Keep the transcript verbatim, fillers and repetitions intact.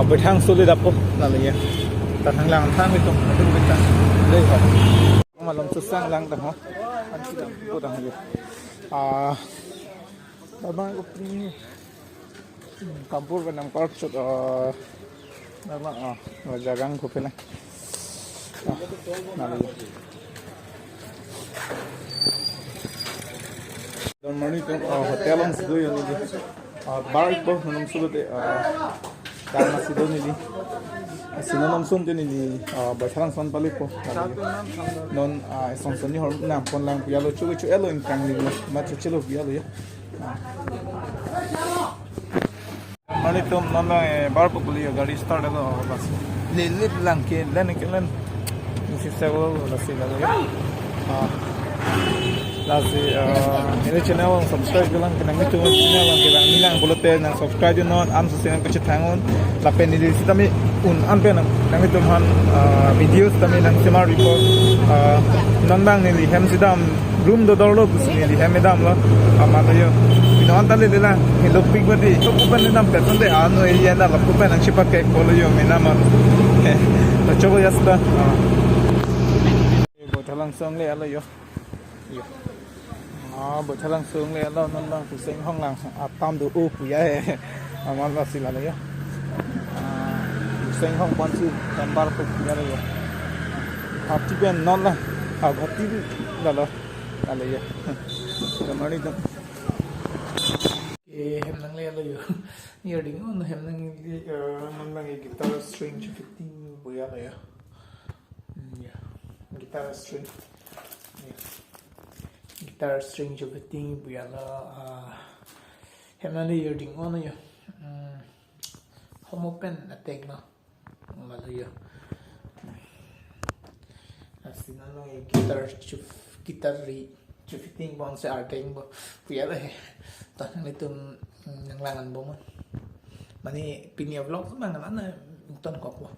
Baithang suli dapo, lalo ya. Tathang lang thang itu, itu kita. Dei ho. Malom susang lang dah ho. Ansi lang ko dah ho. Ah, abang ko pini. Kampur benam kor chot, ah, abang, ah, jagang ko pini. Ah, lalo ya. Don Marni tum, ah, hotel along si do yo neli. Ah, bar ikpo, non nomso lote, ah, bar along si do neli. Ah, si non nomso te neli, ah, Baithalangso an pale po. Non, ah, song soni hor nam pon lang pu ya lo, chu chu elo ingkang neli, ma chu chelo pu ya lo ya. Ah. Mane tum non lang, eh, bar po kuli gari start lo, bas. Lele lang ke, len ke len. Musi sewa lasi lalo ya. Ah. Lasi, ah, neli channel along subscribe lang ke nangtum channel along ke lang neli lang pulote nang subscribe non, am susi nang kachethangun. Lapen neli sitame un an pen nangtum aphan, ah, video sitame nang semar report. Ah, non bang neli hem sidam room dodor lo pusi neli hem damlo. Amat yo. Pino anta lele lang. Helo pik badi. Chokupan le dam petan de ano area na lapupan ang chipak ke kolo yo menam. Eh, to chobo ya sudah. Ah. Baithalangso angle alo yo. Yo. Ah, Baithalangso angle alo non lang Huseng Hong lang. Atam do o pu ya he. Amat lasi lalo yo. Ah, Huseng Hong pansi tembar pu ya lo yo. Hati pen non lang. Ah, hati lalo. Lalo ya. Kamari dong. Eh, hem nangle lo yo. Yo ding on hem nangle, eh, non lang guitar string chu fitting pu ya lo yo. Hmm, ya. Guitar string. Ya. Guitar string chu fitting pu ya lo, ah, hem nangle yo ding on yo. Hmm. Homo pen atek lo. Lalo yo. Lasi non lang guitar chu, guitar ri chu fitting pon si arteng bo. Pu ya lo he. To nanglitum, mm, nang lang an bo mon. Mane pini vlog mang an na ton kok bo.